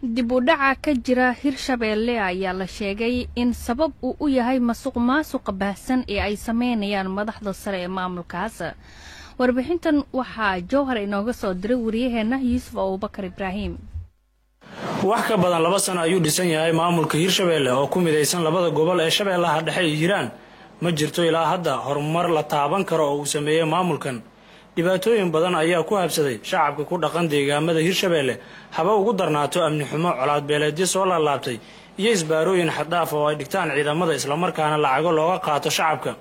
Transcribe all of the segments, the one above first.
Dib u dhaca ka jira Hirshabeelle ayaa la sheegay in sabab uu u yahay masuq maasuqa baahsan ee ay sameynayaan madaxda sare ee maamulkaas. Warbixintan waxaa Jowhar inooga soo diray wariyaheenna Yuusuf Abuubakar Ibraahim. Wax ka badan 2 sano ayuu dhisan yahay maamulka Hirshabeelle oo ku midaysan labada gobol ee Shabeellaha Dhexe iyo Hiiraan. Ma jirto ilaa hadda horumar la taaban karo oo uu sameeyey maamulkan. Dhibaatooyin badan ayaa ku habsaday shacabka ku dhaqan deegaamada Hirshabeelle, haba ugu darnaato amni xumo, colaad beeleedyo soo laalaabtay iyo isbaarooyin xaddhaaf oo ay dhigtaan ciidamada, islamarkaana lacago looga qaato shacabka.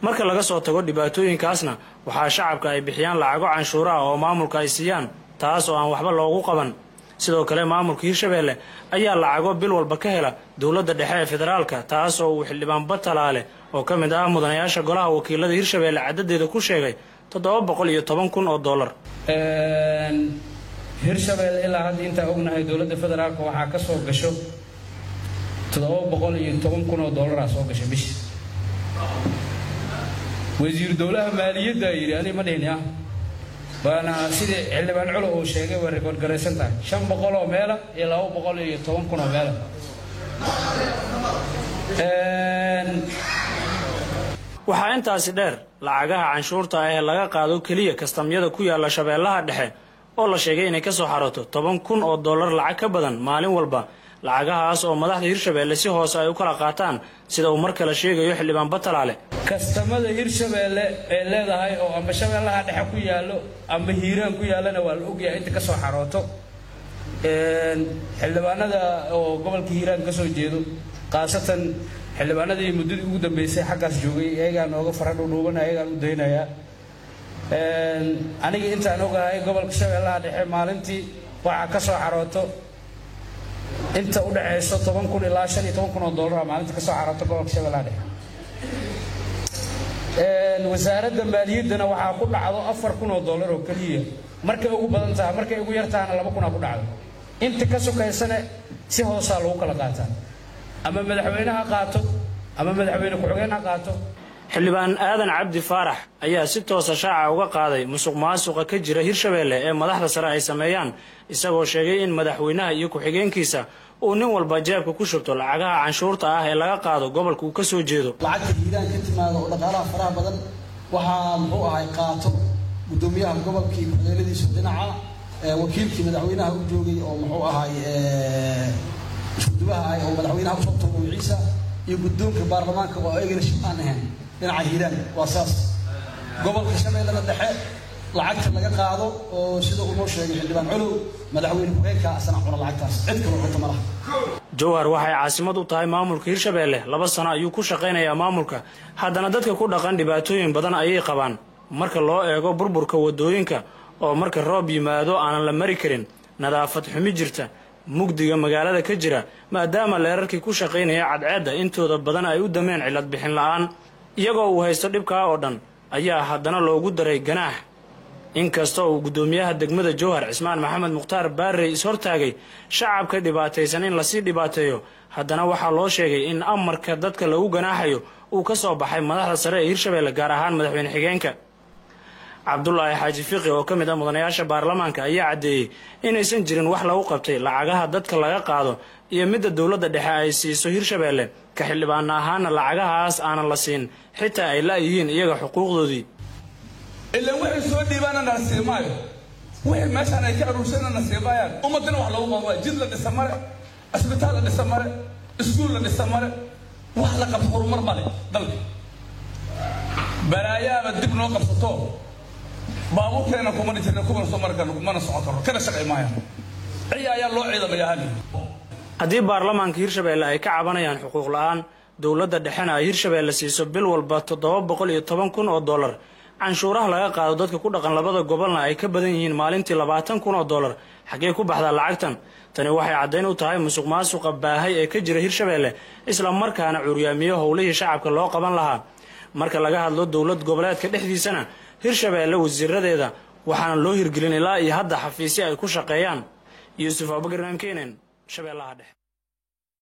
Marka laga soo tago dhibaatooyinkaasna, waxaa shacabka ay bixiyaan lacago canshuuro ah oo maamulka ay siiyaan, taas oo aan waxba loogu qaban. Sidoo kale maamulka Hirshabeelle ayaa lacago bil walba ka hela dowladda dhexe ee federaalka, taas oo uu xildhibaan Batalaale oo ka mid ah mudanayaasha golaha wakiilada Hirshabeelle cadadeeda ku sheegay 710,000 oo dollar. Hirshabeelle ilaa hadda intaa ognahay dowladda federaalka waxaa ka soo gasho 710,000 oo dollaraa soo gashay bishii. Wasiiru dowlaha maaliyadda yidhi, ani ma dhihin, ah waana sidii xildhibaan Colo uu sheegay, way record garaysan tahay, 500 oo meela iyo 210,000 oo meela. Waxaa intaasi dheer lacagaha canshuurta ah ee laga qaado keliya kastamyada ku yaala Shabeellaha Dhexe oo la sheegay inay ka soo xarooto 10,000 oo dollar lacag ka badan maalin walba, lacagahaas oo madaxda Hirshabeelle si hoose ay u kala qaataan, sida uu mar kale sheegayo xildhibaan Batalaale. Kastamada Hirshabeelle ee leedahay oo amba Shabeellaha Dhexe ku yaallo amba Hiiraan ku yaallana waa la ogyahay inta ka soo xarooto. Xildhibaanada oo gobolka Hiiraan ka soo jeedo, khaasatan xildhibaanadii muddadii ugu dambeysay xaggaas joogay, iyagaa nooga fara dhuudhuuban, ayagaan u daynayaa. Aniga intaan ogahay gobolka Shabeellaha Dhexe maalintii waxaa ka soo xarooto inta u dhexayso 10,000 ilaa 15,000 oo dollar maalinta ka soo xarooto gobolka Shabeellaha Dhexe. Wasaaradda maaliyaddana waxaa ku dhacdo 4,000 oo dollar oo keliya markay ugu badan tahay, markay ugu yar tahana 2,000 ku dhacdo. Inta ka sokaysana si hoosaa lagu kala qaataa, ama madaxweyne ha qaato ama madaxweyne ku-xigeen ha qaato. Xildhibaan Aadan Cabdi Faarax ayaa si toosa shaaca uga qaaday musuq maasuqa ka jira Hirshabeelle ee madaxda sare ay sameeyaan, isagoo sheegay in madaxweynaha iyo ku-xigeenkiisa uu nin walba jeebka ku shubto lacagaha canshuurta ah ee laga qaado gobolka uu ka soo jeedo. Lacagta Hiiraan ka timaada oo dhaqaalaha faraha badan waxaa muxuu ahay qaato guddoomiyaha gobolkii, ku-xigeenadiisu dhinaca, wakiilkii madaxweynaha u joogay oo muxuu ahay iskudubaha ahay oo madaxweynaha usoo tuuray ciisa, iyo guddoonka baarlamaanka oo ayagana shib aan ahayn dhinaca Hiiraan. Waa saas. Gobolka Shabeellada Dhexe lacagta laga qaado oo sida uu noo sheegay xildhibaan Colow, madaxweyne ku-xigeenka asana cuna lacagtaas, cid kaloo cunta ma laha. Jowhar waxay caasimad u tahay maamulka Hirshabeelle. 2 sano ayuu ku shaqaynayaa maamulka, haddana dadka ku dhaqan dhibaatooyin badan ayay qabaan marka loo eego burburka waddooyinka oo marka roob yimaado aanan la mari karin, nadaafad xumi jirta, mugdiga magaalada ka jira maadaama leerarkii ku shaqaynaya cadceedda intooda badan ay u dameen cilad bixin la'aan. Iyagoo uu haysto dhibkaa oo dhan ayaa haddana loogu daray ganaax. Inkasta uu guddoomiyaha degmada Jowhar Cismaan Maxamed Mukhtaar Baarey is-hortaagay shacabka dhibaataysan in lasii dhibaateeyo, haddana waxaa loo sheegay in amarka dadka lagu ganaaxayo uu ka soo baxay madaxda sare ee Hirshabeelle, gaar ahaan madaxweyne xigeenka. Cabdulaahi Xaaji Fiqi oo ka mid ah mudanayaasha baarlamaanka ayaa caddeeyey inaysan jirin wax lagu qabtay lacagaha dadka laga qaado iyo midda dowladda dhexe ay siiso Hirshabeelle, ka xildhibaana ahaana lacagahaas aanan la siin, xitaa ay la'yihiin iyaga xuquuqdoodii. Ilaan waxay soo dhiibaana nala siimaayo, wixii meeshaan ay ka aruursana na siimaayaan. Ummadana wax loogu qabo waa jid la dhisa male, isbitaal la dhisa male, iskuul la dhisa male, wax la qabto horumar male. Dalka balaayaaba dib noo qabsato, baabuurkeena kuma jirna, kumana soo mari karno, kumana socon karno, kana shaqay maayaan. Ciya ayaa loo ciidamayaa hali. Haddii baarlamaanka Hirshabeelle ay ka cabanayaan xuquuq la'aan, dowladda dhexena ay Hirshabeelle siiso bil walba 710,000 oo dollar, canshuuraha laga qaado dadka ku dhaqan labada gobolna ay ka badan yihiin maalintii 20,000 oo dollar, xaggee ku baxdaa lacagtan? Tani waxay caddayn u tahay musuq maasuqa baahay ee ka jira Hirshabeelle, isla markaana curyaamiyo howlihii shacabka loo qaban lahaa. Marka laga hadlo dowlad goboleedka dhexdiisana, Hirshabeelle wasiiradeeda waxaana loo hirgelin ilaa iyo hadda xafiisyo ay ku shaqeeyaan. Yuusuf Abubakar, Kenen, Shabeellaha Dhexe.